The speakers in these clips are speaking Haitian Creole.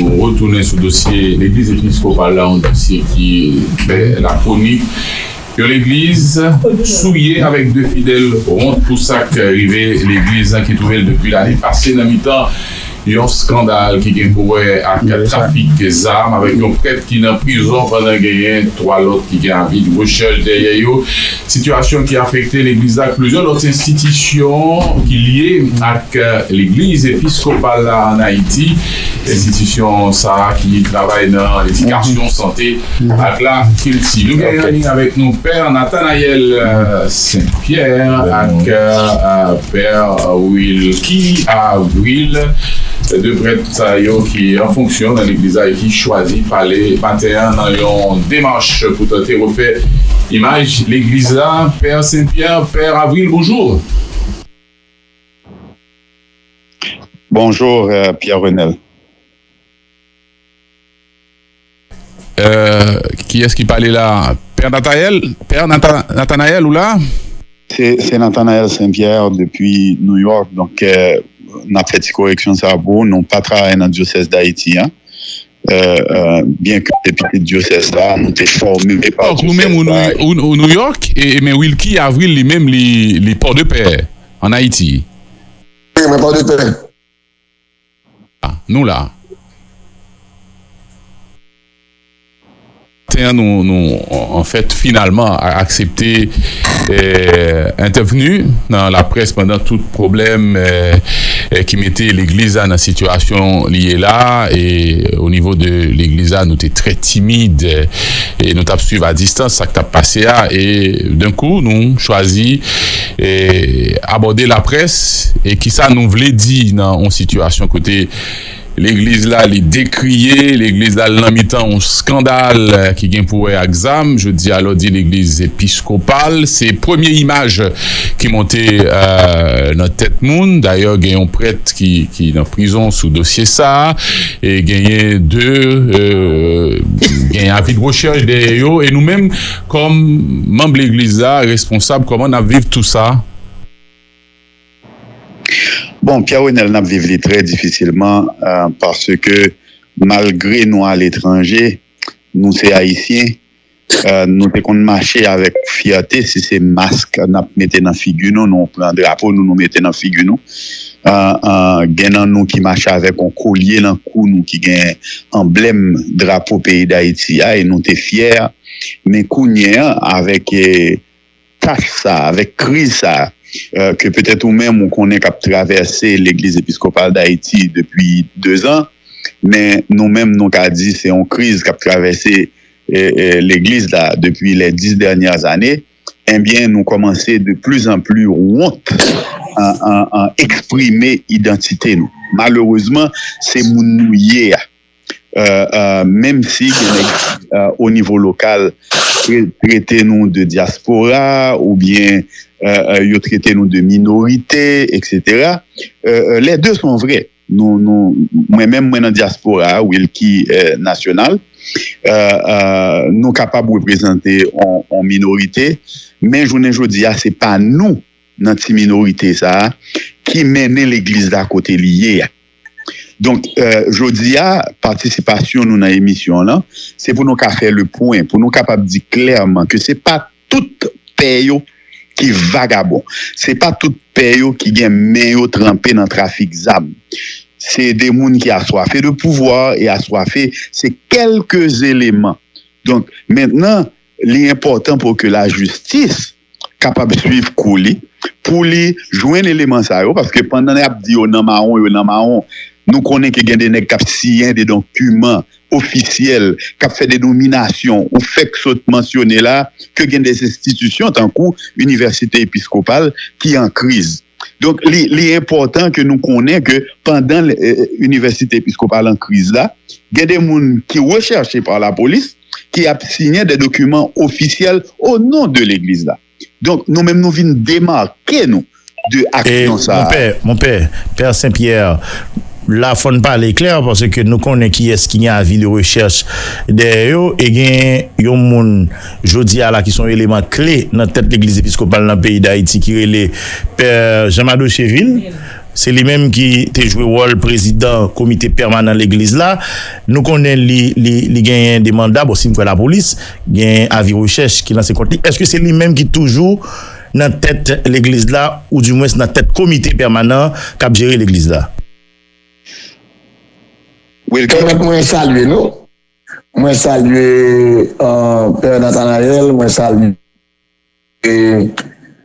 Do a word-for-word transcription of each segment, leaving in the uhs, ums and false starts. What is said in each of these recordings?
Nou retounen sou dosye legliz episkopal la, yon dosye ki fè lakronik. Yon legliz souye avèk de fidèl wont pou sa k rive legliz lan ki twouve l depi lane pase nan mitan yon eskandal ki gen pou wè ak trafik zam, avèk yon prèt ki nan prizon pandan genyen twa lòt ki gen avi de rechèch dèyè yo. Sitiyasyon ki afekte legliz la ak plizyè lòt enstitisyon ki lye ak legliz episkopal la ann Ayiti. Enstitisyon sa a ki travay nan edikasyon, sante ak lakilti. Nou gen an liy avèk nou Pè Nathanaël Saint-Pierre ak Pè Wilky Avril, de prèt sa yo ki an fonksyon nan legliz la e ki chwazi pale maten an nan yon demach pou tante refè imaj legliz la. Pè Saint-Pierre, Pè Avril, bonjou. Bonjou, Pierre Renel. Kiyès ki pale la? Pè Nathanaël? Pè Nathanaël, ou la? Se Nathanaël Saint-Pierre depi New York. Donk, n ap fè ti koreksyon sa pou ou. Nou pa travay nan dyosèz Dayiti an. Byenke se pitit dyosèz la, nou te fòme pa dyosèz la. Ou menm ou New York, men Wilky Avril li menm li Pòdepè, ann Ayiti. Wi, mwen Pòdepè. Nou la. Maten an, nou, nou, anfèt, finalman, aksepte entèvni nan laprès pandan tout pwoblèm ki mete legliz la nan sitiyasyon li ye la. E o nivo de legliz la, nou te trè timid e nou t ap swiv a distans sa k t ap pase a. E, denkou, nou chwazi abòde laprès e kisa nou vle di nan yon sitiyasyon kote legliz la, li dekriye, legliz la, l nan mitan yon eskandal ki gen pou wè ak zam. Jodi a, lè w di legliz episkopal, se premye imaj ki monte nan tèt moun. Dayè, gen yon prèt ki, ki nan prizon sou dosye sa a. E genyen de, genyen avi de rechèch dèyè yo. E nou menm, kòm manm legliz la, responsab, kòman n ap viv tou sa? Bon, Pierre Renel, n ap viv li trè difisilman, paske malgre nou aletranje, nou se Ayisyen. Nou te konn mache avèk fyète, si se mask n ap mete nan figi nou, nou pran drapo nou, nou mete nan figi nou. Gen nan nou ki mache avèk yon kolye nan kou nou ki gen anblèm drapo peyi Dayiti a, e nou te fyè. Men kounye a, avèk tach sa, avèk kriz sa, ke petèt ou menm ou konnen k ap travèse Legliz Episkopal Dayiti depi dezan, men nou menm nou ka di se yon kriz k ap travèse legliz la depi les dix dernières années, enbyen nou kòmanse de plus en plus wont an eksprime idantite nou. Malerezman, se moun nou ye a. Menm si gen nèg o nivo lokal trete nou de dyaspora oubyen yo trete nou de minorite, etsetera. Les deux sont vrais. Nou, nou, mwen menm, mwen nan dyaspora a, Wilky National. Nou kapab reprezante yon minorite, men jounen jodi a, se pa nou nan ti minorite sa a ki mennen legliz la kote li ye a. Donk, jodi a, patisipasyon nou nan emisyon an lan, se pou nou ka fè le pwen, pou nou kapab di klèman ke se pa tout pè yo ki vagabon. Se pa tout pè yo ki gen men yo tranpe nan trafik zam. Se de moun ki aswafe de pouvwa e aswafe se kèlke eleman. Donk, mentnan, li enpòtan pou ke lajistis kapab swiv kou li, pou li jwenn eleman sa yo, paske pandan y ap di yo nan mawon, yo nan mawon, nou konnen ke gen de nèg k ap siyen de dokiman ofisyèl, k ap fè de nominasyon, ou fèk sot mansyone la, ke gen de enstitisyon tankou Inivèsite Episkopal ki an kriz. Donk, li, li enpòtan ke nou konnen ke pandan Inivèsite Episkopal an kriz la, gen de moun ki rechèche pa lapolis, ki ap siyen de dokiman ofisyèl o non de legliz la. Donk, nou menm nou vin demake nou de aksyon sa a. Mon pè, mon pè, Pè Saint Pierre, la fò n pale klè, paske nou konnen kiyès ki gen avi de rechèch dèyè yo, e gen yon moun jodi a la ki se yon eleman kle nan tèt legliz episkopal nan peyi Dayiti ki rele Pè Jean Mado Cheville. Se li menm ki te jwe wòl prezidan komite pèmanan legliz la. Nou konnen li, li, li genyen de manda, bon, si n kwè lapolis, gen avi rechèch ki lanse kont li. Èske se li menm ki toujou nan tèt legliz la, oudimwens nan tèt komite pèmanan k ap jere legliz la? Pèmèt mwen salye nou. Mwen salye Pè Nathanaël, mwen salye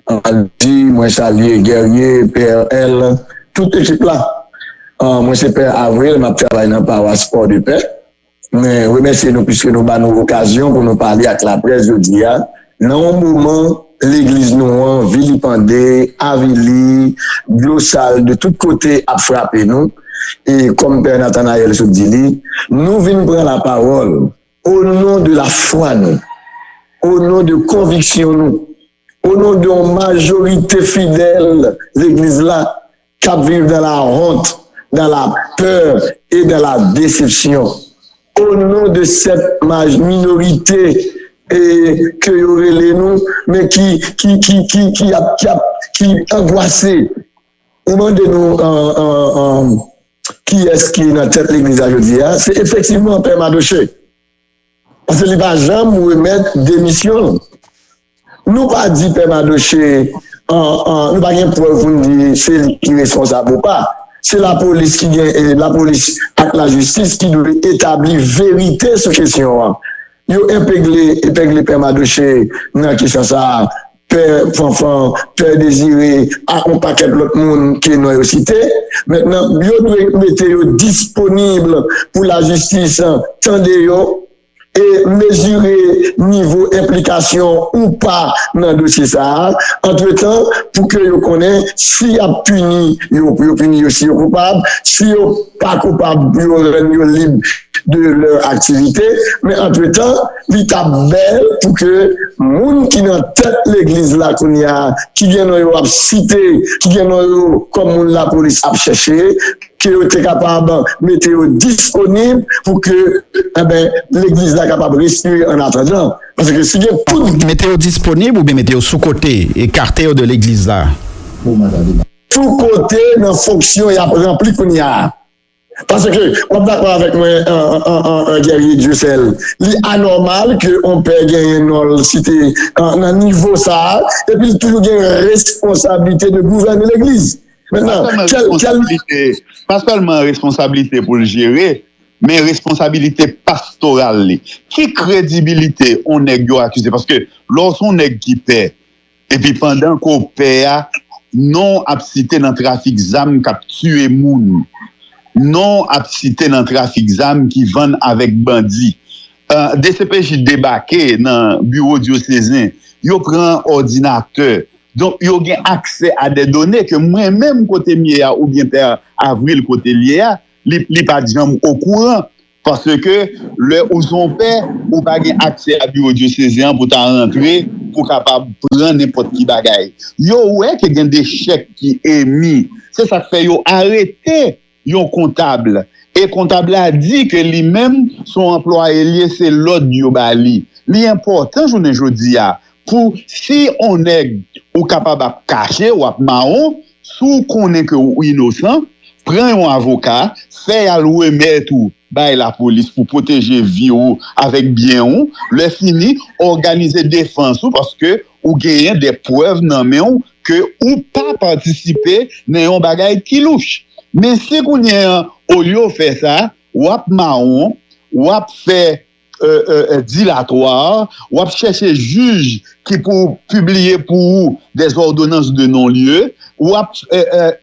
Aldi, mwen salye Guerrier, Pè L, tout ekip la. Mwen se Pè Avril, m ap travay nan pawas Port de Paix. Mwen remèsye nou piske nou ba nou okazyon pou nou pale ak laprès jodi a. Nan yon moman, legliz nou an vilipande, avili, dlo sal de tout kote ap frape nou. E kòm Pè Nathanaël sot di li, nou vin pran lapawòl o non de lafwa nou, o non de konviksyon nou, o non de yon majorite fidèl legliz la k ap viv dans la honte, dans la peur et dans la déception. O non de cette minorité e ke yo rele nou, men ki ki ki ki ki ap ki ap ki angwase. Ou mande nou kiyès ki nan tèt legliz la jodi a? Se efektivman Pè Madoche. Paske li pa janm remèt demisyon l. Nou pa di Pè Madoche, nou pa gen prèv pou n di se li ki responsab ou pa. Se lapolis ki gen, lapolis ak lajistis ki dwe etabli verite sou kesyon an. Yo epegle, epegle Pè Madoche nan kesyon sa a, Pè Fanfan, Pè Dezire, ak yon pakèt lòt moun ke non yo site. Mentnan, yo dwe mete yo disponib pou lajistis tande yo e mezire nivo enplikasyon ou pa nan dosye sa a. Antretan, pou ke yo konnen si y ap pini yo, pou yo pini yo si yo koupab, si yo pa koupab, pou yo rann yo lib de lè aktivite. Men antretan, li t ap bèl pou ke moun ki nan tèt legliz la kounye a, ki gen non yo ap site, ki gen non yo kòm moun lapolis ap chèche, ke yo te kapab mete yo disponib pou ke, enben, legliz la kapab respire an atandan. Paske si gen tout. Mete yo disponib oubyen mete yo sou kote, ekate yo de legliz la? Sou kote nan fonksyon y ap ranpli kounye a. Paske, w ap dakò avèk mwen, Guerrier Dieuseul, li anòmal ke yon pè genyen non l site nan nivo sa a, epi l toujou gen responsablite de gouvène legliz. Mentnan, kèl, kèl. Pa sèlman responsablite pou l jere, men responsablite pastoral li. Ki kredibilite yon nèg yo akize? Paske lè w se yon nèg ki pè, epi pandan ke w pè a, non w ap site nan trafik zam k ap tiye moun, non w ap site nan trafik zam ki vann avèk bandi. D C P J debake nan biwo dyosezen, yo pran òdinatè. Donk, yo gen aksè a dè done ke mwen menm kote m ye a oubyen Pè Avril kote l ye a, li, li pa t janm okouran. Paske lè ou se yon pè, ou pa gen aksè a biwo dyosezen an pou ta rantre, pou kapab pran nenpòt ki bagay. Yo wè ke gen de chèk ki emi. Se sa k fè yo arete yon kontab. E kontab la di ke li menm, se yon anplwaye l ye, se lòd yo ba li. Li enpòtan jounen jodi a pou si yon nèg ou kapab ap kache, w ap mawon, si w konnen ke w inosan, pran yon avoka, fè y al remèt ou bay lapolis pou pwoteje vi w avèk byen w. Lè fini, òganize defans ou paske ou genyen de prèv nan men w ke ou pa patisipe nan yon bagay ki louch. Men si kounye a, olye w fè sa, w ap mawon, w ap fè dilatwa, w ap chèche jij ki pou pibliye pou ou des ordonnances de non-lieu, w ap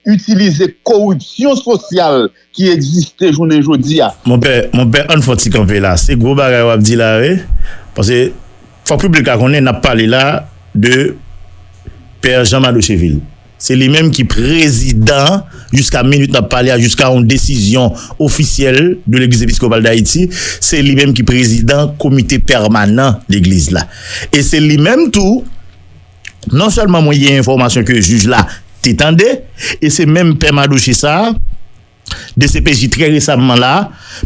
itilize koripsyon sosyal ki egziste jounen jodi a. Monpè, monpè, ann fè yon ti kanpe la. Se gwo bagay w ap di la, wi. Paske fòk piblik la konnen n ap pale la de Pè Jean Madocheville. Se li menm ki prezidan, jiska minit n ap pale a, jiska yon desizyon ofisyèl de Legliz Episkopal d Ayiti, se li menm ki prezidan komite pèmanan legliz la. E se li menm tou, non sèlman mwen gen enfòmasyon ke jij la te tande, e se menm Pè Madoche sa a, D C P J trè resamman la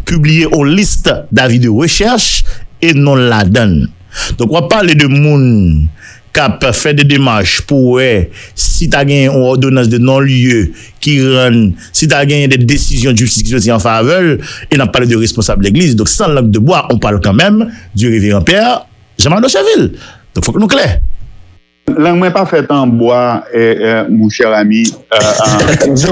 pibliye yon lis d'avis de recherche e non l ladan l. Donk, w ap pale de moun k ap fè de demach pou wè si ta genyen yon òdonans de non-lye ki rann, si ta genyen de desizyon jistis ki soti an favè l, e n ap pale de responsab legliz. Donk, sans langue de bois, on parle quand même du révérend père Jean Mado Cheville. Donk, fòk nou klè. Lang mwen pa fèt an bwa, eh, eh, mon cher ami. Euh, euh,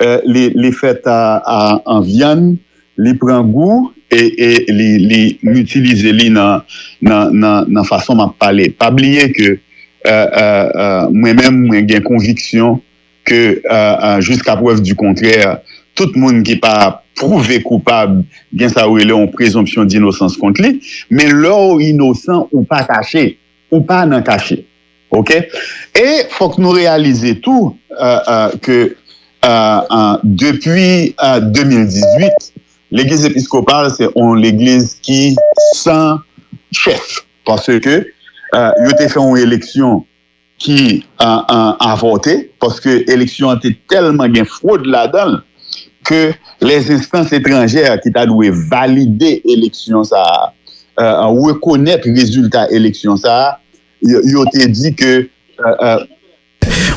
euh, li, li fèt a, a, an vyann, li pran gou e, e li, li, li itilize li nan, nan, nan, nan fason m ap pale. Pa bliye ke, euh, euh, euh, mwen menm, mwen gen konviksyon ke, euh, euh, jusqu'à preuve du contraire, tout moun ki pa pwouve koupab, gen sa yo rele yon prezonpsyon dinosans kont li, men lè w inosan, ou pa kache, ou pa nan kache. Oke? E fòk nou reyalize tou, euh, euh, ke, euh, euh, depi, euh, de mil dizuit, legliz episkopal se yon legliz ki san chèf, paske, euh, yo te fè yon eleksyon ki, euh, euh, avòte, paske eleksyon an te tèlman gen fwod ladan l ke lèzenstans etranjè ki ta dwe valide eleksyon sa a, euh, rekonèt rezilta eleksyon sa a, yo, yo te di ke, euh, euh,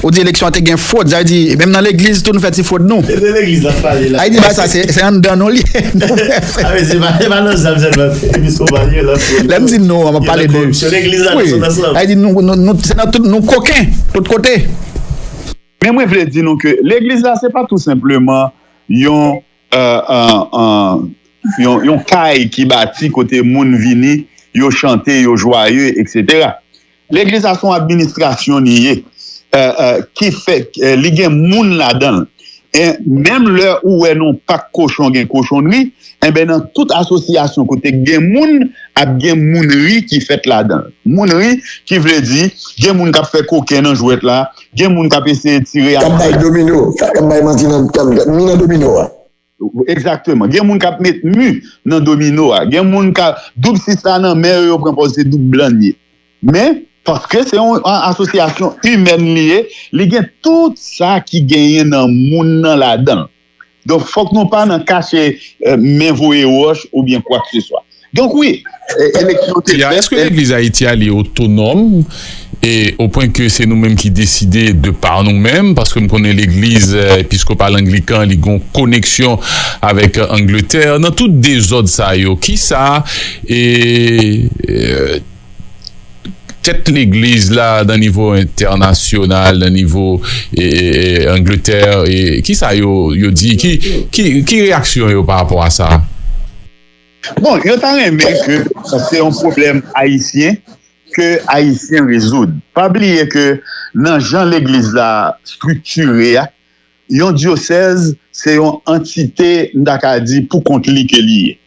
Ou di eleksyon an te gen fwod, sa vle di, menm nan legliz tou, nou fè ti fwod nou. Se de legliz l ap pale la. Ay di, bagay sa, se, se anndan nou li ye. Ah, men se pa, se pa nan zam sèlman, episkopal, yo nan fwod. Lè m di nou, m ap pale de koripsyon legliz la, wi, nan sans lan. Ay di, nou, nou, nou, se nan tout, nou koken, tout kote. Men mwen vle di nou ke legliz la, se pa tou senpleman yon, euh, euh, euh, yon, yon kay ki bati kote moun vini, yo chante, yo jwaye, etsetera. Legliz la se yon administrasyon li ye, euh, euh, ki fè, euh, li gen moun ladan l. E menm lè ou wè nan yon pak kochon gen kochonnri, enben nan tout asosyasyon kote gen moun, ap gen mounri ki fèt ladan l. Mounri ki vle di, gen moun k ap fè koken nan jwèt la, gen moun k ap eseye tire. K ap bay domino, k ap bay manti nan, k ap mi nan domino a. Egzakteman. Gen moun k ap met mi nan domino a. Gen moun k ap, doub sis la nan men yo, yo pran pòz se doub blan l ye. Men, paske se yon a-, asosyasyon imèn li ye, li gen tout sa ki genyen nan moun nan ladan l. Donk, fòk nou pa nan kache, eh, men voye wòch oubyen kwakseswa. Donk, wi, eh, eleksyon te fèt. Èske legliz Ayiti a li otonòm? E o pwen ke se nou menm ki deside de pa nou menm, paske m konnen legliz, eh, episkopal anglikan, li gon koneksyon avèk, eh, Angletè. Nan tout dezòd sa yo, kisa, e, eh, tèt legliz la nan nivo entènasyonal, nan nivo, eh, eh, eh, Angletè, e kisa yo, yo di? Ki, ki, ki reyaksyon yo pa rapò a sa? Bon, yo ta renmen ke se yon pwoblèm ayisyen, ke ayisyen rezoud. Pa bliye ke nan jan legliz la estriktire a, yon dyosèz se yon antite, m ta ka di, pou kont li ke li ye.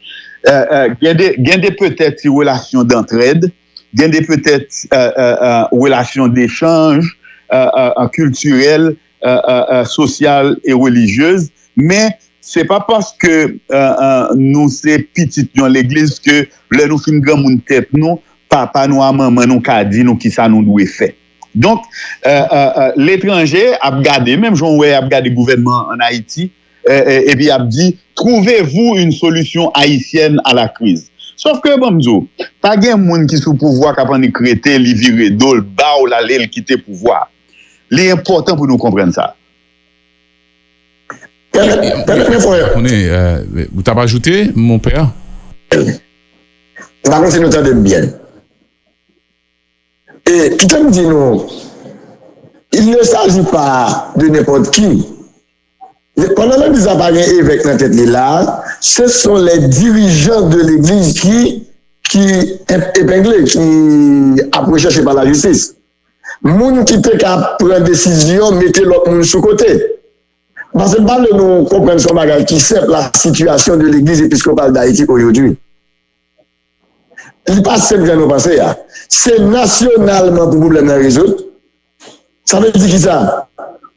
Eh, eh, gen de, gen de petèt ti relasyon dantrèd, gen de petèt, eh, eh, eh, relasyon dechanj, eh, eh, eh, kiltirèl, eh, eh, eh, sosyal e relijyez, men se pa paske, eh, eh, nou se pitit yon legliz ke lè nou fin granmoun tèt nou, papa nou a manman nou ka di nou kisa nou dwe fè. Donk, eh, eh, eh, letranje ap gade, menm jan w wè y ap gade gouvènman an Ayiti, eh, eh, epi y ap di, trouvez-vous une solution haïtienne à la crise. Sòf ke, ban m di w, pa gen moun ki sou pouvwa k ap annik rete, li vire do l ba w l ale, l kite pouvwa. Li enpòtan pou nou konprann sa. Pèmèt, pèmèt mwen fè. Konnen, eh, ou t ap ajoute, mon père? M pa konn si nou tande m byen. E kite m di nou, il ne s'agit pas de n'importe qui. Pandan legliz la pa gen evèk nan tèt li la, ce sont les dirigeants de l'église qui, qui ep-, épinglés, qui ap rechèche pa lajistis. Moun ki te ka pran desizyon mete lòt moun sou kote. Paske m pa vle nou konprann se yon bagay ki senp, la situation de l'église épiscopale d'Haïti aujourd'hui. Li pa senp jan nou panse a. Se nasyonalman pou pwoblèm nan rezoud. Sa vle di kisa?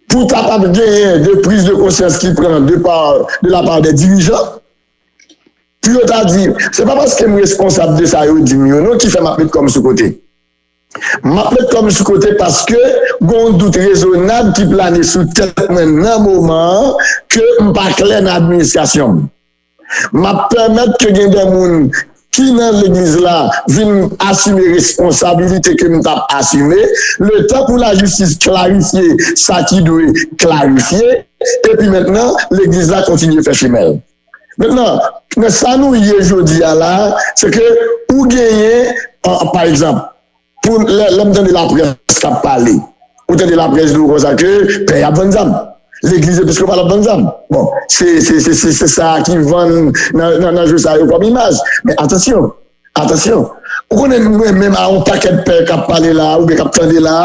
Pou ta p ap genyen de priz de konsyans ki pran de pa, de la pa de dirijan, pou yo ta di, se pa paske m responsab de sa yo di m yo non ki fè m ap met kò m sou kote. M ap met kò m sou kote paske gen yon dout rezonab ki plane sou tèt mwen nan moman an ke m pa klè nan administrasyon m. M ap pèmèt ke gen de moun ki nan legliz la vin asime responsabilite ke m t ap asime, letan pou lajistis klarifye sa ki dwe klarifye, epi mentnan, legliz la kontinye fè chemen l. Mentnan, nan sa nou ye jodi a la, se ke ou genyen, pa egzanp, pou lè, lè m tande laprès k ap pale, ou tande laprès di w konsa ke pè ap vann zam. Legliz episkopal ap vann zam. Bon, se, se, se, se, se sa ki vann nan, nan, nan jou sa yo kòm imaj. Men atansyon, atansyon. Ou konnen nou menm a yon pakèt pè k ap pale la, oubyen k ap tande la,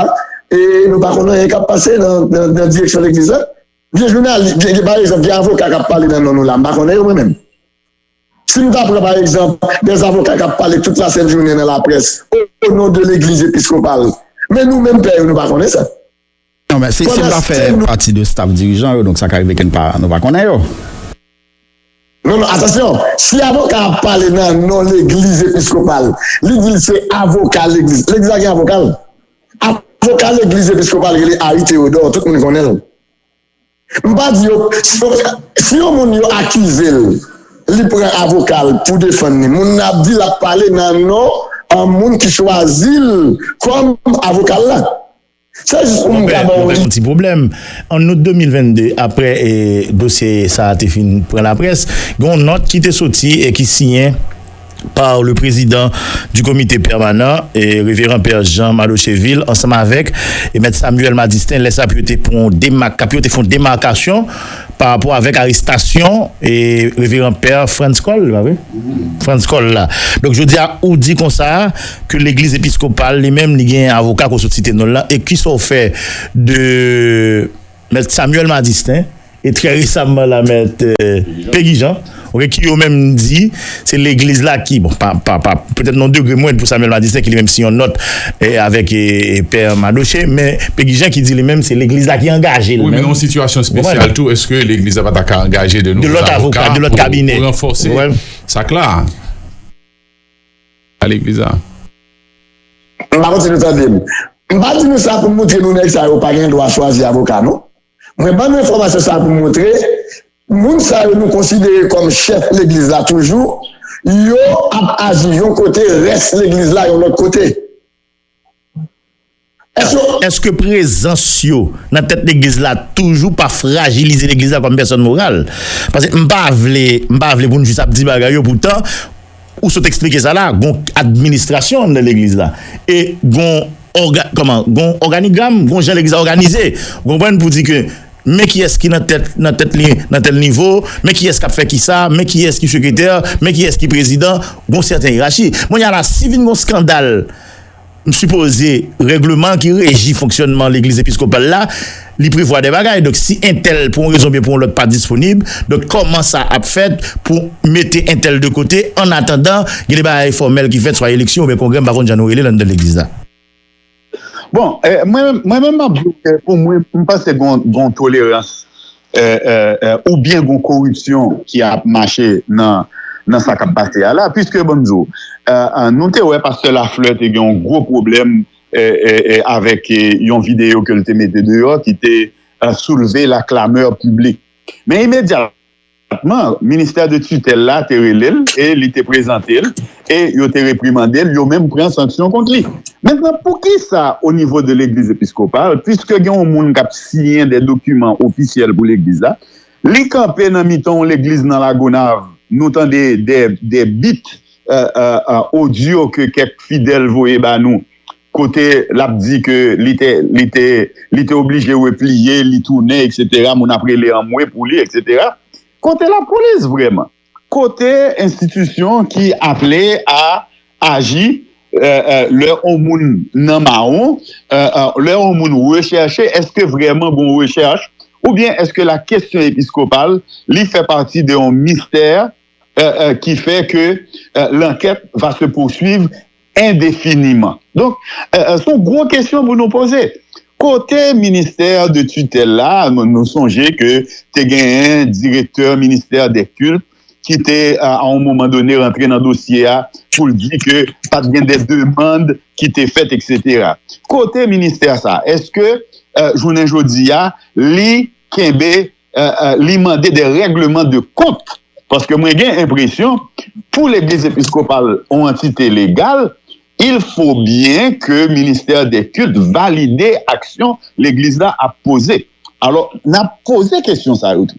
e nou pa konn anyen k ap pase nan, nan, nan direksyon legliz la. Gen jounalis, gen, gen, pa egzanp, gen avoka k ap pale nan non nou la, m pa konnen yo mwen menm. Si m ta pran, pa egzanp, dè avoka k ap pale tout lasent jounen nan laprès, o non de legliz episkopal, men nou menm pè yo, nou pa konnen sa. Non, men si, si l pa fè pati de staff dirijan yo, donk sa ka rive ke n pa, nou pa konnen yo. Non, non, atansyon. Si avoka ap pale nan non legliz episkopal, li di l se avoka legliz. Legliz la gen avoka l. Avoka legliz episkopal rele Harry Théodore, tout moun konnen l. M pa di yo, si yo, si yon moun yo akize l, li pran avoka l pou defann li. Moun nan ap di l ap pale nan non an moun ki chwazi l kòm avoka l la. Se jis pou m ka ba w. Yon ti pwoblèm. An out de mil vennde, apre e, dosye sa a te fin pran laprès, gen yon nòt ki te soti e ki siyen par le président du comité permanent, e, Reveran Pè Jean Madocheville, ansanm avèk e, Mèt Samuel Madistin, lè sa pou yo te pran demak, pou yo te fè yon demakasyon pa rapò avèk arestasyon e, Reveran Pè Frantz Cole, pa vre? Frantz Cole la. Donk, jodi a, ou di konsa ke legliz episkopal, li menm, li gen avoka ke w sot site non l lan, e kisa w fè de Mèt Samuel Madistin, e trè resaman la, Mèt Pegi Jean, ok, ki yo menm di se legliz la ki, bon, pa, pa, pa, petèt nan yon degre mwen pou Samuel Madistin, ki li menm siyen yon nòt e, avèk e, e, Pè Madoche, men Pegi Jean ki di li menm se legliz la ki angaje l. Wi, men nan yon sitiyasyon espesyal tou, èske legliz la pa ta ka angaje de nouvo avoka pou ranfòse sa k la a legliz la? M pa konn si nou tande m. M pa di nou sa pou m montre nou nèg sa yo pa gen dwa chwazi avoka, non. Mwen ban nou enfòmasyon sa pou m montre moun sa yo nou konsidere kòm chèf legliz la toujou, yo ap aji yon kote, rès legliz la yon lòt kote. Èske prezans yo nan tèt legliz la toujou pa frajilize legliz la kòm pèsòn moral? Paske m pa vle, m pa vle pou n jis ap di bagay yo, poutan, ou sot eksplike sa la, gon administrasyon anndan legliz la. E gon òga, kòman, gon òganigram, gon jan legliz la òganize. Ou konprann? Pou di ke men kiyès ki nan tèt, nan tèt li, nan tèl nivo, men kiyès k ap fè kisa, men kiyès ki sekretè, men kiyès ki prezidan, gon sèten yerachi. Kounye a la, si vin gon skandal, m sipoze règleman ki reji fonksyònman legliz episkopal la, li prevwa de bagay. Donk, si entèl, pou yon rezon oubyen pou yon lòt, pa disponib, donk, kòman sa ap fèt pou mete entèl de kote, annatandan, gen de bagay fòmèl ki fèt, swa eleksyon oubyen kongrè, m pa konn jan nou rele l anndan legliz la. Bon, mwen menm, mwen menm, m ap di w ke pou mwen, m panse gen yon tolerans oubyen gen yon koripsyon ki ap mache nan nan sa k ap pase a la, piske ban m di w, nou te wè pastè Lafleur te gen yon gwo pwoblèm avèk yon videyo ke l te mete deyò ki te soulve la clameur publique. Men imedyatman, ministè de titèl la te rele l e li te prezante l e yo te reprimande l, yo menm pran sanksyon kont li. Mentnan, poukisa o nivo de legliz episkopal, piske gen yon moun k ap siyen de dokiman ofisyèl pou legliz la, li kanpe nan mitan yon legliz nan Lagonav, nou tande de, de bit odyo ke kèk fidèl voye ba nou, kote l ap di ke li te, li te, li te oblije repliye, li tounen, eksetera, moun ap rele anmwe pou li, eksetera. Kote lapolis vrèman? Kote enstitisyon ki aple a aji lè yon moun nan mawon, lè yon moun rechèche, èske vrèman gon rechèch, oubyen èske la kesyon episkopal li fè pati de yon mistè ki fè ke lankèt va se poursuiv endefiniman? Donk, se yon gwo kesyon pou nou poze. Kote ministè de titèl la, nou sonje ke te genyen direktè ministè de kilt ki te a yon moman done rantre nan dosye a pou l di ke pa t gen de demann ki te fèt, eksetera. Kote ministè sa? Èske jounen jodi a li kenbe, li mande de règleman de kont Paske mwen gen enpresyon, pou legliz episkopal yon antite legal, il faut bien que ministère des cultes valide aksyon legliz la ap poze. Alò, n ap poze kesyon sa yo tou.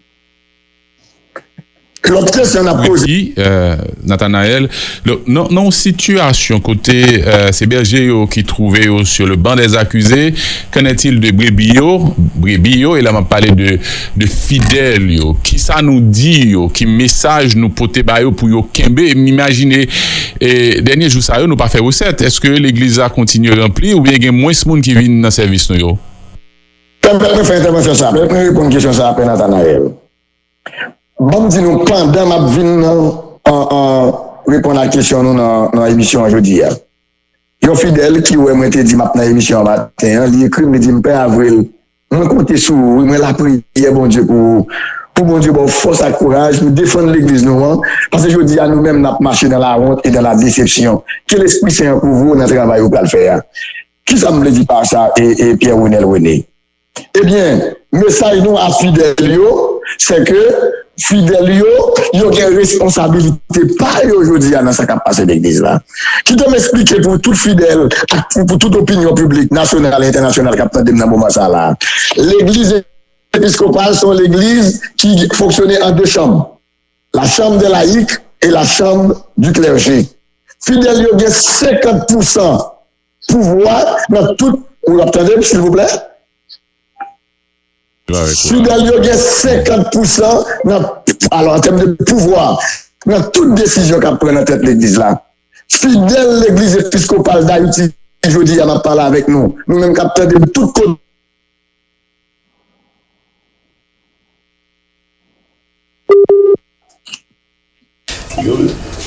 Lòt kesyon n ap poze. Wi, euh, Nathanaël, nan yon sitiyasyon kote euh, se bèje yo ki twouve yo sur le banc des accusés, qu'en est-il de brebi yo, brebi yo, e la m ap pale de, de fidèl yo, kisa nou di yo, ki mesaj nou pote ba yo pou yo kenbe, e m imajine e, dènye jou sa yo nou pa fè resèt, èske legliz la kontinye ranpli oubyen gen mwens moun ki vin nan sèvis nou yo? Pèmèt mwen fè entèvansyon sa, pèmèt mwen reponn kesyon sa a, Pè Nathanaël. Ban m di nou, pandan m ap vin nan an, an, reponn a kesyon nou nan, nan emisyon an jodi a. Yon fidèl ki wè mwen te di m ap nan emisyon an maten an, li ekri m, li di m, Pè Avril, mwen konte sou ou, wi, mwen lapriyè Bondye pou ou. Pou Bondye ba w fòs ak kouraj pou defann legliz nou an, paske jodi a nou menm n ap mache nan lawont e nan ladesepsyon. Ke Lespri Sen an kouvri w nan travay ou pral fè a. Kisa m vle di pa sa, e, e Pierre Renel René? Ebyen, mesaj nou a fidèl yo, se ke fidèl yo, yo gen responsabilite pa yo jodi a nan sa k ap pase legliz la. Kite m eksplike pou tout fidèl ak pou, pou tout opinyon piblik nasyonal e entènasyonal k ap tande m nan moman sa la. Legliz episkopal se yon legliz ki fonksyone an de chanm. La Chambre des laïcs et la Chambre du clergé. Fidèl yo gen senkant pousan pouvwa nan tout. Ou ap tande m, silvouplè? Fidèl yo gen senkant pousan nan, alò, an tèm de pouvwa, nan tout desizyon k ap pran nan tèt legliz la. Fidèl legliz episkopal Dayiti, jodi a, m ap pale avèk nou. Nou menm k ap tande m tout kote.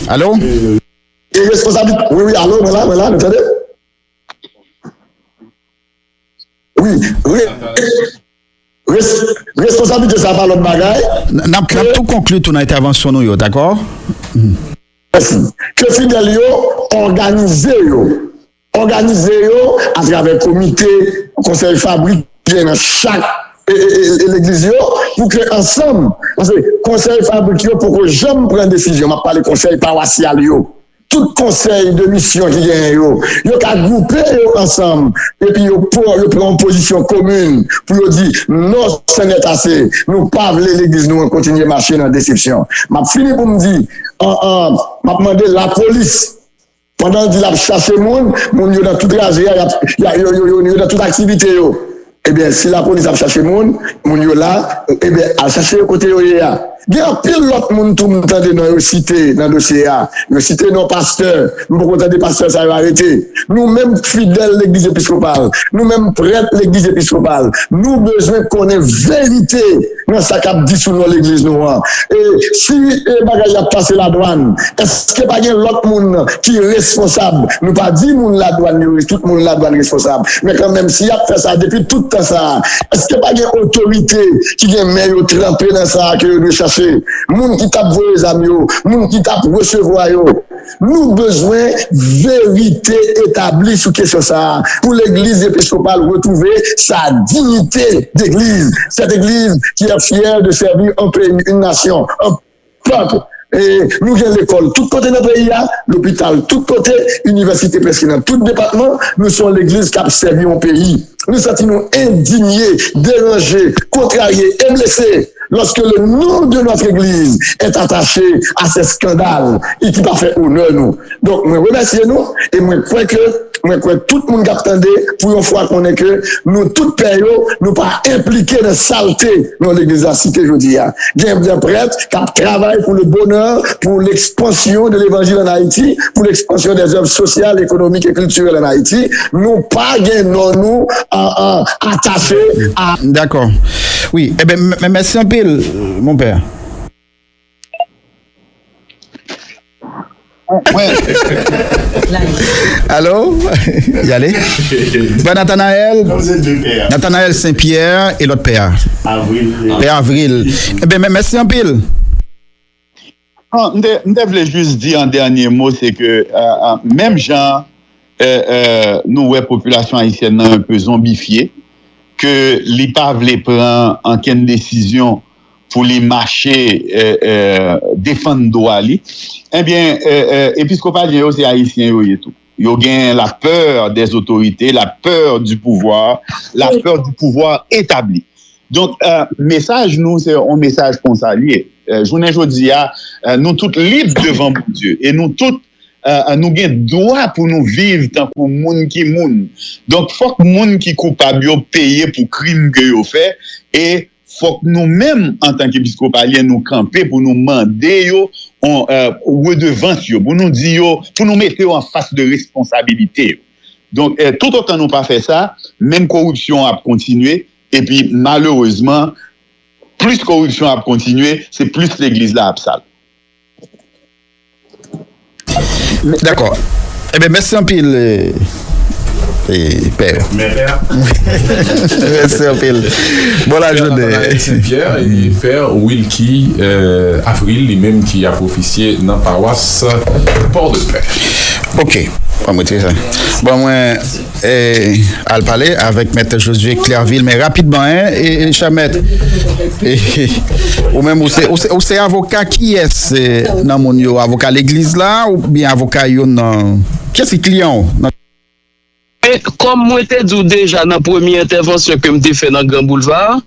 Alo? E responsabil, wi, wi, alo, mwen la, mwen la, nou tande? Wi, re, res, responsablite sa pa lòt bagay. N ap, n ap tou konkli tou nan entèvansyon nou yo, dakò? Mèsi. Ke fidèl yo òganize yo. Òganize yo atravè komite, konsèy fabrik ki gen nan chak e, e, e, e legliz yo, pou ke ansanm, paske konsèy fabrik yo poko janm pran desizyon, m ap pale konsèy pawasyal yo, tout konsèy de misyon ki genyen yo, yo ka gwoupe yo ansanm, epi yo pran, yo pran yon pozisyon komin pou yo di non, sènèt ase, nou pa vle legliz nou an kontinye mache nan desepsyon. M ap fini pou m di, an, an, m ap mande lapolis, pandan l di l ap chache moun, moun yo nan tout raje a, y ap, y a, yo, yo, yo, yo nan tout aktivite yo. Ebyen, si lapolis ap chache moun, moun yo la, ebyen, al chache yo kote yo ye a. Gen anpil lòt moun tou m tande non yo site nan dosye a. Yo site non pastè. M poko tande pastè sa yo arete. Nou menm fidèl legliz episkopal, nou menm prèt legliz episkopal, nou bezwen konnen verite nan sa k ap di sou non legliz nou an. E si e bagay y ap pase ladwann, èske pa gen lòt moun ki responsab? Nou pa di moun ladwann yo, tout moun ladwann responsab. Men kanmenm, si y ap fè sa depi tout tan sa a, èske pa gen otorite ki gen men yo tranpe nan sa a ke yo dwe chache? Moun ki t ap voye zam yo, moun ki t ap resevwa yo. Nou bezwen verite etabli sou kesyon sa a pou legliz episkopal retwouve sa diyite degliz. Cette église qui est fière de servir un pays, une nation, un peuple. E nou gen lekòl tout kote nan peyi a, lopital tout kote, inivèsite prèske nan tout depatman. Nou se yon legliz k ap sèvi yon peyi. Nou santi nou endinye, deranje, kontrarye e blese lorsque le nom de notre église est attaché à ces scandales et ki pa fè onè nou. Donk, mwen remèsye nou e mwen kwè ke, mwen kwè tout moun k ap tande, pou yon fwa, konnen ke nou tout pè yo, nou pa enplike nan salte non legliz la site jodi a. Gen de prèt k ap travay pour le bonheur, pour l'expansion de l'évangile en Haïti, pour l'expansion des œuvres sociales, économiques et culturelles en Haïti. Nou pa gen non nou a, a, atache a. Dakò. Wi, eben, m- m- mèsi anpil, mon père. Alo? Y ale? Pè Nathanaël? Nathanaël Saint-Pierre e lòt pè a? Pè Avril. Eben, mèsi anpil. Non, m te, m te vle jis di an dènye mo, se ke euh, euh, menm jan euh, euh, nou wè popilasyon ayisyèn nan enpe zonbifye, ke li pa vle pran ankenn desizyon pou li mache, e, e, defann dwa li. Ebyen, e, e, episkopalyen yo se ayisyen yo ye tou. Yo gen la peur des autorités, la peur du pouvoir, la peur du pouvoir établi. Donk, e, mesaj nou, se yon mesaj konsa l ye. E, jounen jodi a, e, nou tout lib devan Bondye e nou tout, e, nou gen dwa pou nou viv tankou moun ki moun. Donk, fòk moun ki koupab yo peye pou krim ke yo fè e fòk nou menm, antanke episkopalyen, nou kanpe pou nou mande yo on, e, redevans yo, pou nou di yo, pou nou mete yo an fas de responsabilite yo. Donk, e, toutotan nou pa fè sa, menm koripsyon an ap kontinye, epi malerezman, plis koripsyon ap kontinye, se plis legliz la ap sal. Dakò. Ebyen, mèsi anpil, e, e, pè. Mèsi anpil. Bon lajounen. Sen Pyè e pè Wilky, e, Avril, li menm ki ap ofisye nan pawas Pòdepè. Ok. Ban m retire sa. Bon, mwen, e, al pale avèk mèt Josué Clervil, men rapidman, en, e, e, chè mèt, e, ou menm, ou se, ou se, ou se avoka kiyès, e, nan moun yo? Avoka legliz la oubyen avoka yo nan, kiyès ki kliyan w nan? Men, kòm mwen te di w deja nan premye entèvansyon ke m te fè nan Gran Boulva,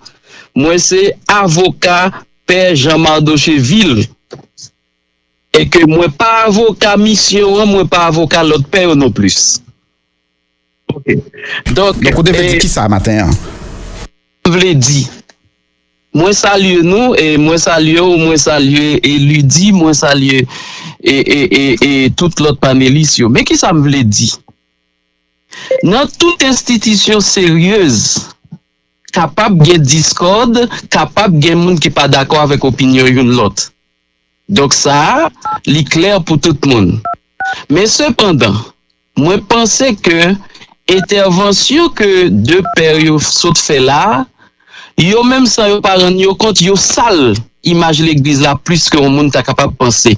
mwen se avoka Pè Jean Mardoché Vil. E ke mwen pa avoka misyon an, mwen pa avoka lòt pè yo non plis. Ok. Donk, Donk, ou te vle di kisa maten an? M vle di, mwen salye nou, e mwen salye w, mwen salye e Ludy, mwen salye e, e, e, e tout lòt panelis yo. Men kisa m vle di? Nan tout enstitisyon seryez, kapab gen diskòd, kapab gen moun ki pa dakò avèk opinyon youn lòt. Donk sa a, li klè pou tout moun. Men sepandan, mwen panse ke entèvansyon ke de pè yo sot fè la a, yo menm san yo pa rann yo kont, yo sal imaj legliz la plis ke yon moun ta kapab panse.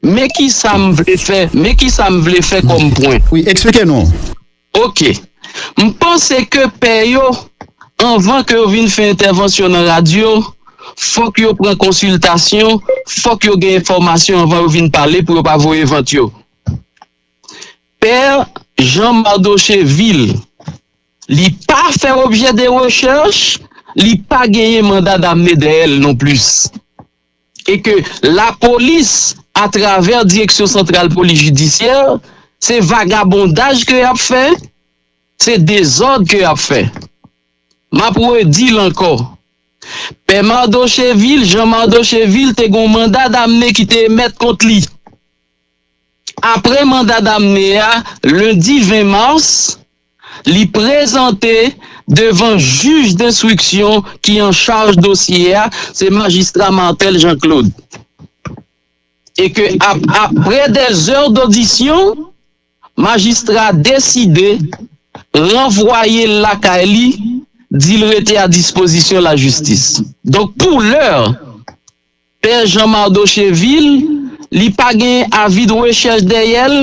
Men kisa m vle fè, men kisa m vle fè kòm pwen. Wi, eksplike nou. Ok. M panse ke pè yo, anvan ke yo vin fè entèvansyon nan radyo, fòk yo pran konsiltasyon, fòk yo gen enfòmasyon anvan yo vin pale pou yo pa voye vant yo. Pè Jean Mardoché Vil, li pa fè objè de rechèch, li pa genyen manda damne dèyè l non plis. E ke lapolis, atravè Direksyon Santral Polis Jidisyè, se vagabondaj ke y ap fè, se dezòd ke y ap fè. M ap redi l ankò. Pè Mardoché Vil, Jean Mardoché Vil te gen yon manda damne ki te emèt kont li. Apre manda damne a, lendi ven mas, li prezante devan jij denstriksyon ki an chaj dosye a, se majistra Marthel Jean Claude. E ke ap, apre dè zè dodisyon, majistra deside ranvwaye l lakay li, di l rete a dispozisyon lajistis. Donk, pou lè, Pè Jean Mardoché Vil, li pa gen avi de rechèch dèyè l,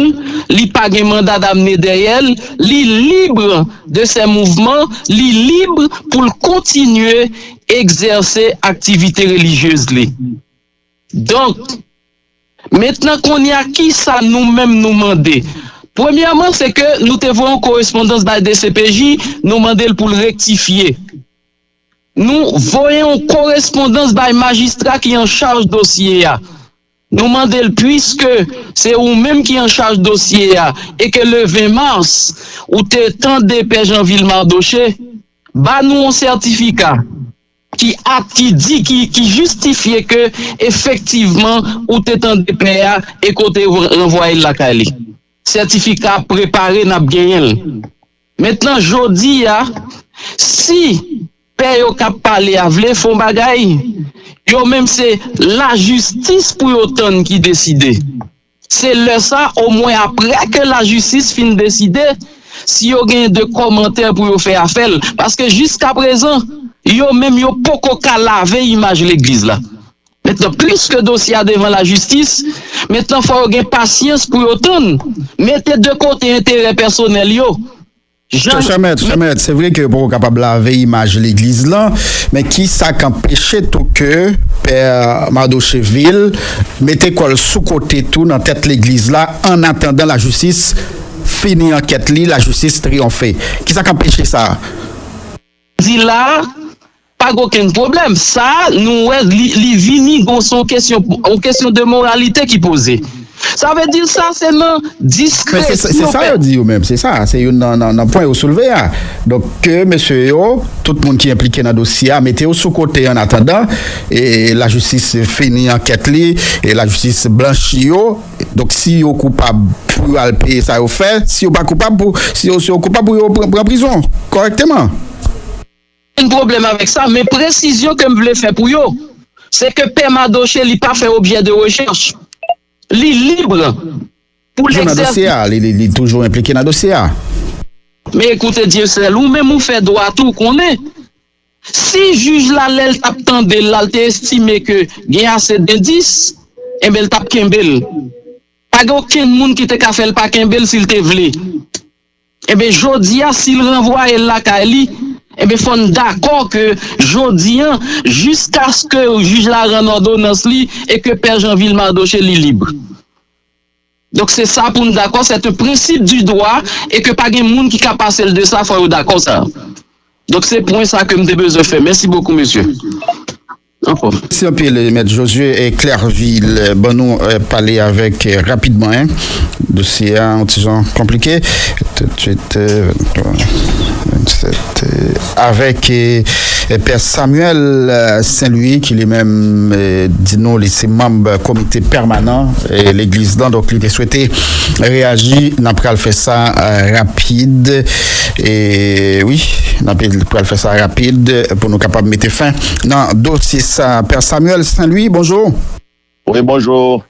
li pa gen manda damne dèyè l, li lib de ses mouvements, li lib pou l kontinye egzèse aktivite relijyez li. Donk, mentnan kounye a, kisa nou menm nou mande? Premyèman, se ke nou te voye yon korespondans bay D C P J, nou mande l pou l rektifye. Nou voye yon korespondans bay majistra ki an chaj dosye a. Nou mande l, piske se ou menm ki an chaj dosye a e ke le ven mas, ou te tande Pè Jean Vil Mardoché, ba nou yon sètifika ki ak, ki di, ki, ki jistifye ke efektivman ou te tande pè a e ke w te ranvwaye l lakay li. Sètifika ap prepare, n ap genyen l. Mentnan, jodi a, si pè yo k ap pale a vle fè yon bagay, yo menm se lajistis pou yo tann ki deside. Se lè sa, omwen apre ke lajistis fin deside, si yo gen de kòmantè pou yo fè a fè l. Paske jiskaprezan, yo menm yo poko ka lave imaj legliz la. Mentnan, pliske dosye a devan lajistis, mentnan fò yo gen pasyans pou yo tann, mete de kote enterè pèsonèl yo. Jan Chè mèt, chè mèt, se vre ke yo poko kapab lave imaj legliz lan, men ki sa k anpeche tou ke Pè Mardocheville mete kò l sou kote tou nan tèt legliz la, an atandan lajistis fini ankèt li, lajistis triyonfe? Ki sa k anpeche sa? Di la, pa gen okenn pwoblèm. Sa, nou wè, li, li vini, gon, se yon kesyon, yon kesyon de moralite ki poze. Sa vle di sa, se nan diskresyon. Se sa yo di yo menm, se sa, se youn nan, nan, nan pwen yo soulve a. Donk, ke mesye yo, tout moun ki enplike nan dosye a, mete yo sou kote an atandan, e lajistis fini ankèt li, e lajistis blanchi yo. Donk, si yo koupab, pou yo al peye sa yo fè, si yo pa koupab, pou, si yo, si yo koupab, pou yo pran, pran prizon, kòrèkteman. Gen pwoblèm avèk sa, men presizyon ke m vle fè pou yo, se ke Pè Mardoché li pa fè objè de rechèch. Li lib pou l egzèse. Li, li, li toujou enplike nan dosye a. Men ekoute, Dieuseul, ou menm ou fè dwa tou, ou konnen. Si jij la, lè l t ap tande l la, l te estime ke gen ase dendis, enben, l t ap kenbe l. Pa gen okenn moun ki te ka fè l pa kenbe l si l te vle. Enben, jodi a, si l ranvwaye l lakay li, enben, fò n dakò ke jodi a, jiskaske jij la rann òdonans li e ke Pè Jeanville Mardoché li lib. Donk, se sa pou n dakò, c'est un principe du droit e ke pa gen moun ki ka pase l de sa, fò yo dakò sa. Donk, se pwen sa ke m te bezwen fè. Mèsi bokou, mesye. Ankò. Mèsi anpil, Mèt Josué Clervil. Ban nou pale avèk rapidman, en. Dosye a yon ti jan konplike. Tout de suite, venntwa, vennsèt, avèk Pè Samuel Saint-Louis, ki li menm di nou li se manm komite pèmanan legliz lan, donk li te swete reyaji. N ap pral fè sa rapid. E wi, n ap pral fè sa rapid pou nou kapab mete fen nan dosye sa. Pè Samuel Saint-Louis, bonjou. Wi, bonjou.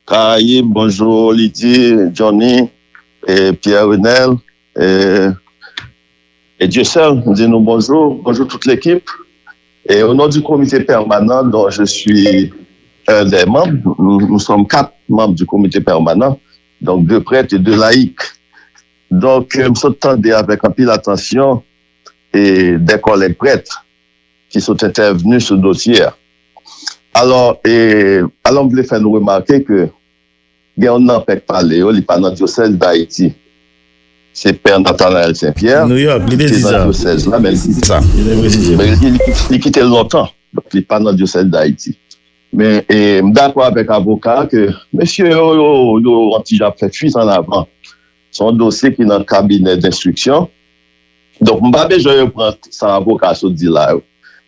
Karayib, bonjou Lydie, Johnny, e Pierre Renel, e, e Dieuseul, m di nou bonjou, bonjou tout lekip. Et au nom du comité permanent dont je suis un des membres, nous, nous sommes quatre membres du comité permanent, donc deux prêtres et deux laïcs. Donk, m sot tande avèk anpil atansyon e de kòlèg prèt ki sot entèvni sou dosye a. Alò, e, alò, m vle fè nou remake ke gen yon nan pè k pale yo, li pa nan dyosèz Dayiti. Se Pè Nathanaël Saint Pierre, ki te nan dyosèz la, men li kite l lontan. Donk, li pa nan dyosèz Dayiti. Men, e, m dakò avèk avoka ke mesye yo, yo, yo, yon ti jan ap fè fuit en avant. Se yon dosye ki nan kabinè denstriksyon. Donk, m pa bezwen reprann sa avoka sot di la yo.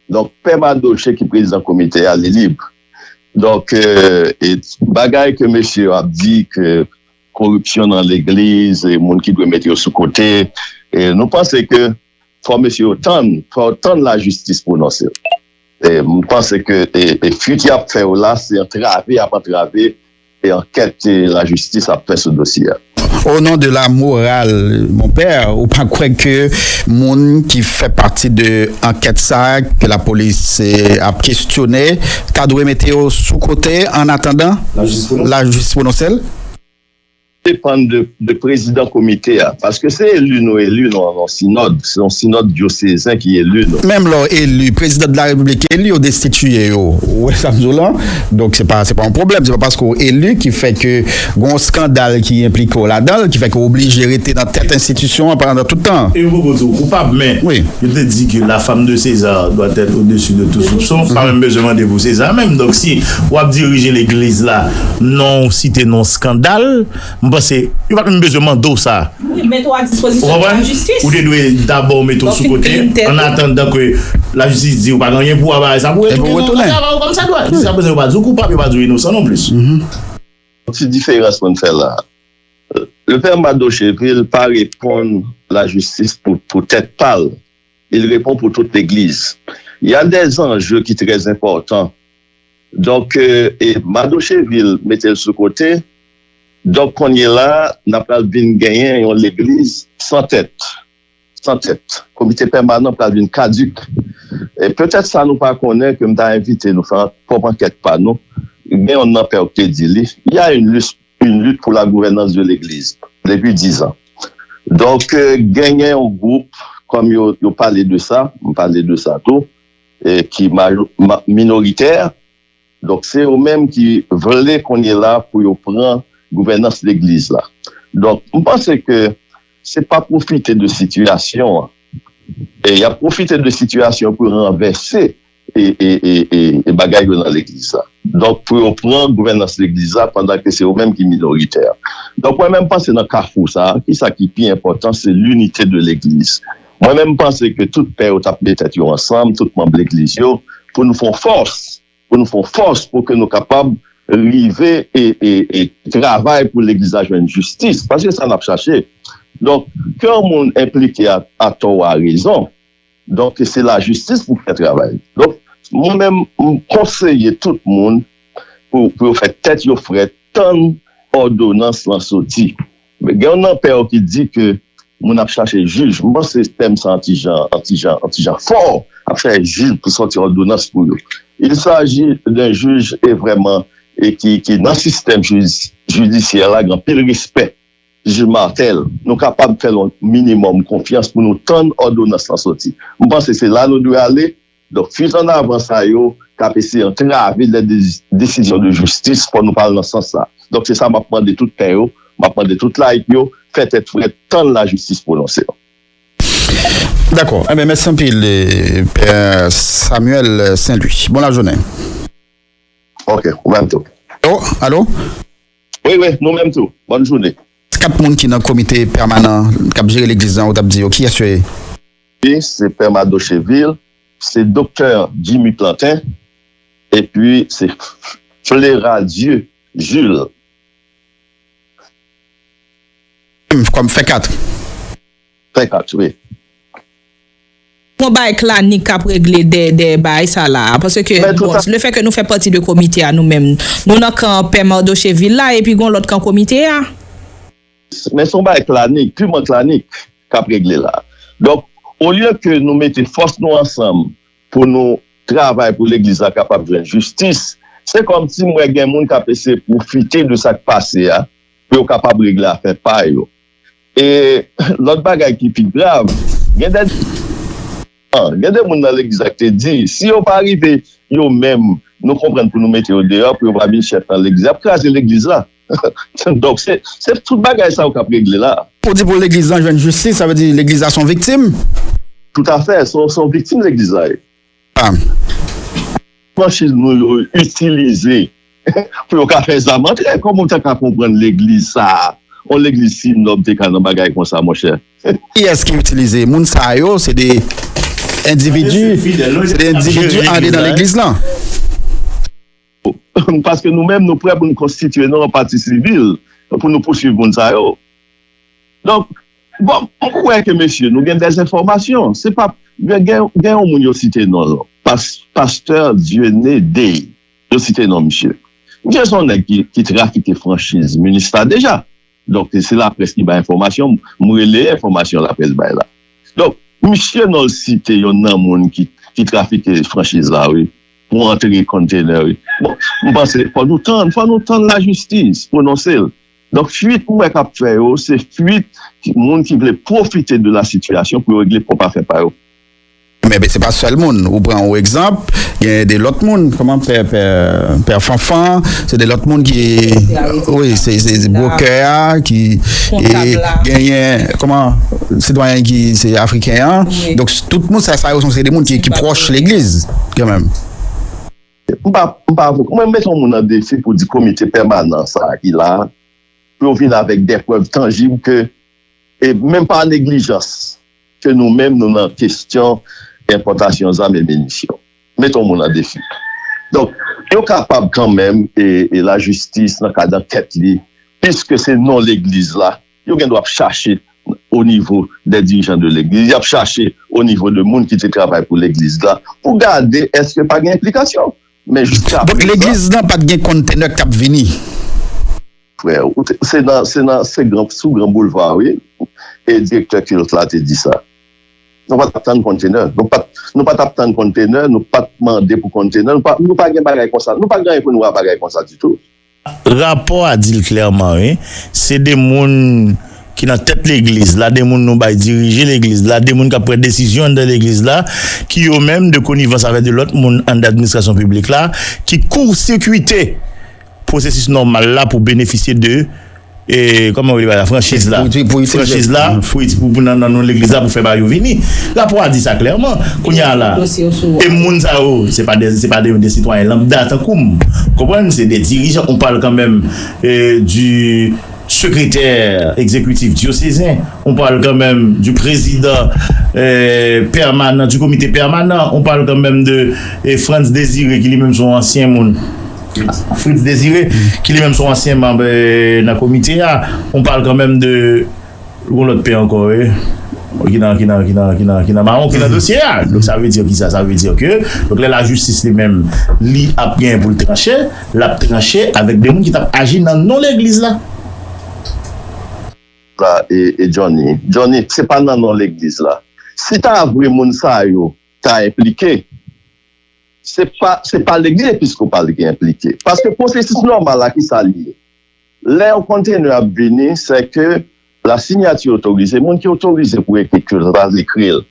Donk, Pè Mardoché ki prezidan komite a, li lib. Donk, e, e, bagay ke mesye yo ap di ke koripsyon nan legliz, e, moun ki dwe mete yo sou kote, e, nou panse ke fò mesye yo tann, fò yo tann lajistis pwononse. E, m panse ke, e, e, fuit y ap fè yo la, se antrave y ap antrave e ankèt lajistis ap fè sou dosye a. Au nom de la morale, mon père, ou pa kwè ke moun ki fè pati de ankèt sa a, ke lapolis ap kestyone, ta dwe mete yo sou kote an atandan lajistis pwononse l? Depann de, de prezidan komite a, paske se eli nou eli nou an yon sinòd, se yon sinòd dyosezen ki eli nou. Menm lè w eli, prezidan de la repiblik eli, yo destitiye yo. Ou wè sa m di w la? Donk, se pa, se pa yon pwoblèm. Se pa paske w eli ki fè ke gen yon eskandal ki enplike w ladan l, ki fè ke w oblije rete nan tèt enstitisyon an pandan tout tan an. E yo poko di w koupab, men yo te di ke la femme de César doit être au-dessus de tout soupçon. Pa menm bezwen mande pou César menm. Donk, si w ap dirije legliz la, non w site nan yon eskandal, m panse yo pa t menm bezwen mande w sa. Wi, mete w a dispozisyon de lajistis. Ou te dwe dabò mete w sou kote, an atandan ke lajistis di ou pa gen anyen pou w a bagay sa pou retounen nan travay ou kòmsadwa. Jiskaprezan yo pa di w koupab, yo pa di w inosan non plis. Yon ti diferans pou n fè la. Le pè Mardocheville pa reponn lajistis pou, pou tèt pa l. Il répond pour toute l'Église. Il y a des enjeux qui très importants. Donk, e, e, Mardocheville mete l sou kote. Donk, kounye la, n ap pral vin genyen yon legliz san tèt. San tèt. Komite pèmanan pral vin kadik. E petèt sa nou pa konnen, ke m ta envite nou fè pwòp ankèt pa nou. Gen yon nan pè w te di li, il y a une lutte, une lutte pour la gouvernance de l'église depuis dix ans. Donk, euh, genyen yon gwoup, kòm yo, yo pale de sa, m pale de sa tou, e ki majo- ma- minoritè. Donk, se yo menm ki vle kounye la pou yo pran gouvènans legliz la. Donk, m panse ke se pa pwofite de sitiyasyon an. E y ap pwofite de sitiyasyon pou ranvèse e, e, e, e, e bagay yo nan legliz la. Donk, pou yo pran gouvènans legliz la pandan ke se yo menm ki minoritè. Donk, mwen menm panse nan kafou sa, ki sa ki pi enpòtan, se linite de legliz. Mwen menm panse ke tout pè yo t ap met tèt yo ansanm, tout manm legliz yo, pou nou fè yon fòs, pou nou fè yon fòs pou ke nou kapab rive e, e, e travay pou legliz la jwenn jistis, paske sa n ap chache. Donk, ke yon moun enplike a, a tò ou a rezon, donk se lajistis pou fè travay. Donk, mwen menm, m konseye tout moun pou, pou yo fè tèt yo frèt, tann òdonans lan soti. Gen yon nan pè yo ki di ke moun ap chache jij. M panse tèm sa an ti jan, an ti jan, an ti jan fò, ap chache jij pou soti òdonans pou yo. Il s'agit d'un juge e vrèman e ki, ki nan sistèm judi- jidisyè la, gen anpil respè. Jij Martel, nou kapab fè l yon minimòm konfyans pou nou tann òdonans lan soti. M panse se la nou dwe ale. Donk, fizannavan sa yo k ap eseye antrave lè de desizyon de jistis, fò nou pa al nan sans sa. Donk, se sa m ap mande tout pè yo, m ap mande tout layik yo, fè tèt frèt, tann lajistis pwononse. Dakò. Enben, mèsi anpil, eh, Pè Samuel Saint-Louis. Bon lajounen. Ok, ou menm tou. Oh, alo? Wi, wi, nou menm tou. Bòn jounen. Kat moun ki nan komite pèmanan k ap jere legliz lan, ou t ap di yo, kiyès yo ye? Wi, se Pè Mado Cheville, se Doktè Jimmy Plantin, epi se Fleradieu Jules. Kòm fè kat. Fè kat, wi. Gon bagay Clanic k ap regle dèyè bagay sa la a. Paske, bon, lefètke nou fè pati de komite a nou menm, nou nan kan Pè Mado Cheville la, epi gon lòt kan komite a. Men se yon bagay Clanic, piman Clanic k ap regle la. Donk, olye ke nou mete fòs nou ansanm pou nou travay pou legliz la kapab jwenn jistis, se kòmsi m wè gen moun k ap eseye pwofite de sa k pase a pou yo kapab regle afè pa yo. E lòt bagay ki pi grav, gen de, gen de moun nan legliz la ki te di, si yo pa rive yo menm, nou konprann pou nou mete yo deyò, pou yo pa vin chèf nan legliz, y ap kraze legliz la. Donk, se, se tout bagay sa yo k ap regle la. Pou di pou legliz lan jwenn jistis, sa vle di legliz la se yon viktim? Toutafè, se yon, se yon viktim legliz la ye. Franchiz nou yo itilize pou yo ka fè zam antre. Kòman w ta ka konprann legliz sa a? Yon legliz si nòb te ka nan bagay konsa, monchè. Kiyès ki itilize? Moun sa yo, se de endividi, se de endividi andedan legliz lan. Paske nou menm, nou prè pou nou konstitye nou an pati sivil pou nou pouswiv moun sa yo. Donk, bon, m kwè ke mesye, nou gen dèzenfòmasyon. Se pa, gen, gen, gen yon moun yo site non l, pas, pastè Dieune Day, yo site non misye. Misye se yon nèg ki, ki trafike franchiz minis la deja. Donk, se laprès ki bay enfòmasyon, m releye enfòmasyon laprès bay la. Donk, misye non l site yonn nan moun ki, ki trafike franchiz la, wi, pou antre kontenè, wi. Bon, m panse, fò nou tann, fò nou tann lajistis pwononse l. Donk, fuit m wè k ap fè yo, se fuit moun ki vle pwofite de la sitiyasyon pou yo regle pwòp afè pa yo. Men se pa sèl moun. Ou pran yon egzanp, gen de lòt moun, kòman pè, pè, pè Fanfan, se de lòt moun ki, wi, se, se, se bwokè a, ki, e, genyen, kòman, sitwayen ki se afriken an. Donk, tout moun sa, sa yo se de moun ki, ki pwòch legliz, kanmenm. M pa, m pa, mwen mete yon moun an defi pou di komite pèmanan sa a ki la a, pou yo vin avèk de prèv tanjib ke, e menm pa neglijans, ke nou menm nou nan kesyon enpòtasyon zam e minisyon. Mete yon moun an defi. Donk, yo kapab kanmenm, e, e lajistis nan kad ankèt li, piske se non legliz la, yo gen dwa ap chache o nivo de dirijan de legliz, y ap chache o nivo de moun ki te travay pou legliz la, pou gade èske pa gen enplikasyon. Men jiska prezan. Donk, legliz lan pa t gen kontenè k t ap vini? Frè, se nan, se nan, se gran, sou gran boulva, wi. E direktè kilt la te di sa. Nou pa t ap tann kontenè. Nou pa t, nou pa t ap tann kontenè, nou pa t mande pou kontenè, nou pa, nou pa gen bagay konsa. Nou pa gen anyen pou nou wè bagay konsa ditou. Rapò a di l klèman, wi. Se de moun ki nan tèt legliz la, de moun nou bay dirije legliz la, de moun k ap pran desizyon anndan legliz la, ki yo menm de konivans avèk de lòt moun anndan administrasyon piblik la, ki koursirkwite pwosesis nòmal la pou benefisye de, e, kòman yo rele bagay la, franchiz la. Pou, pou, pou itilize franchiz la, pou, pou, pou nan, nan non legliz la pou fè bagay yo vini. Rapò a di sa klèman. Kounye a la, e moun sa yo, se pa de, se pa de, de sitwayen lambda tankou m. Konprann? Se de dirijan. On parle quand même, euh, du secrétaire exécutif diocésain, on parle quand même du président, euh, permanent, du comité permanent, on parle quand même de, euh, Frantz Désiré, ki li menm se yon ansyen moun. Fritz Désiré, ki li menm se yon ansyen manm, euh, nan komite a. On parle quand même de yon lòt pè ankò, wi. Ki nan, ki nan, ki nan, ki nan, ki nan mawon, ki nan dosye a. Donk, sa vle di ki sa? Sa vle di ke, donk, lè lajistis li menm, li ap genyen pou l tranche, l ap tranche avèk de moun ki t ap aji nan non legliz la. La, e, e Johnny. Johnny, se pa nan non legliz la. Si ta vre moun sa yo ta enplike, se pa, se pa legliz episkopal ki enplike. Paske pwosesis nòmal la, ki sa li ye? Lè yon kontenè ap vini, se ke la sinyati otorize, moun ki otorize pou ekri kilt la, li ekri l.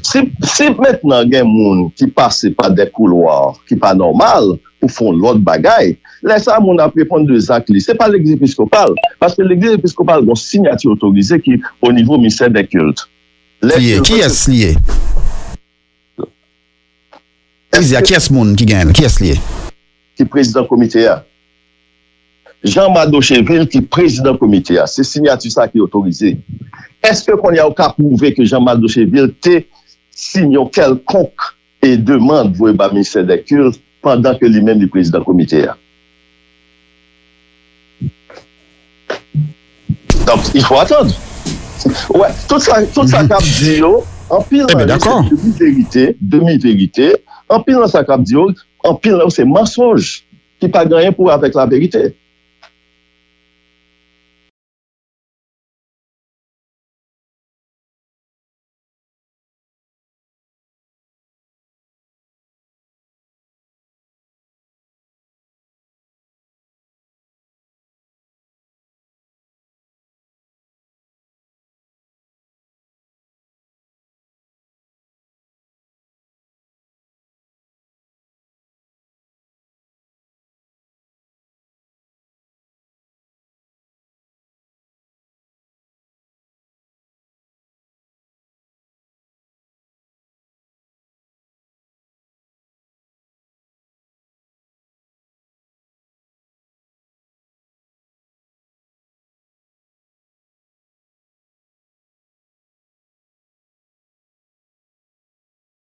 Si, si mentnan gen moun ki pase pa de koulwa ki pa nòmal pou fè yon lòt bagay, lè sa a moun ap reponn de zak li. Se pa legliz episkopal, paske legliz episkopal gen yon sinyati otorize ki o nivo ministè de kilt. Lè li ye? Kiyès li ye? Eklezya, kiyès moun ki gen l? Kiyès li ye? Ki prezidan komite a. Jean Marc Docheville ki prezidan komite a. Se sinyati sa ki otorize. Èske kounye a ou ka pwouve ke Jean Marc Docheville te siyen yon kèlkonk e demann voye ba ministè de kilt pandan ke li menm li prezidan komite a? Donk, il faut attendre. Wè, tout sa, tout sa k ap di yo, anpil nan yo se demi verite, demi verite, anpil nan sa k ap di yo, anpil nan yo se mansonj ki pa gen anyen pou wè avèk la verite.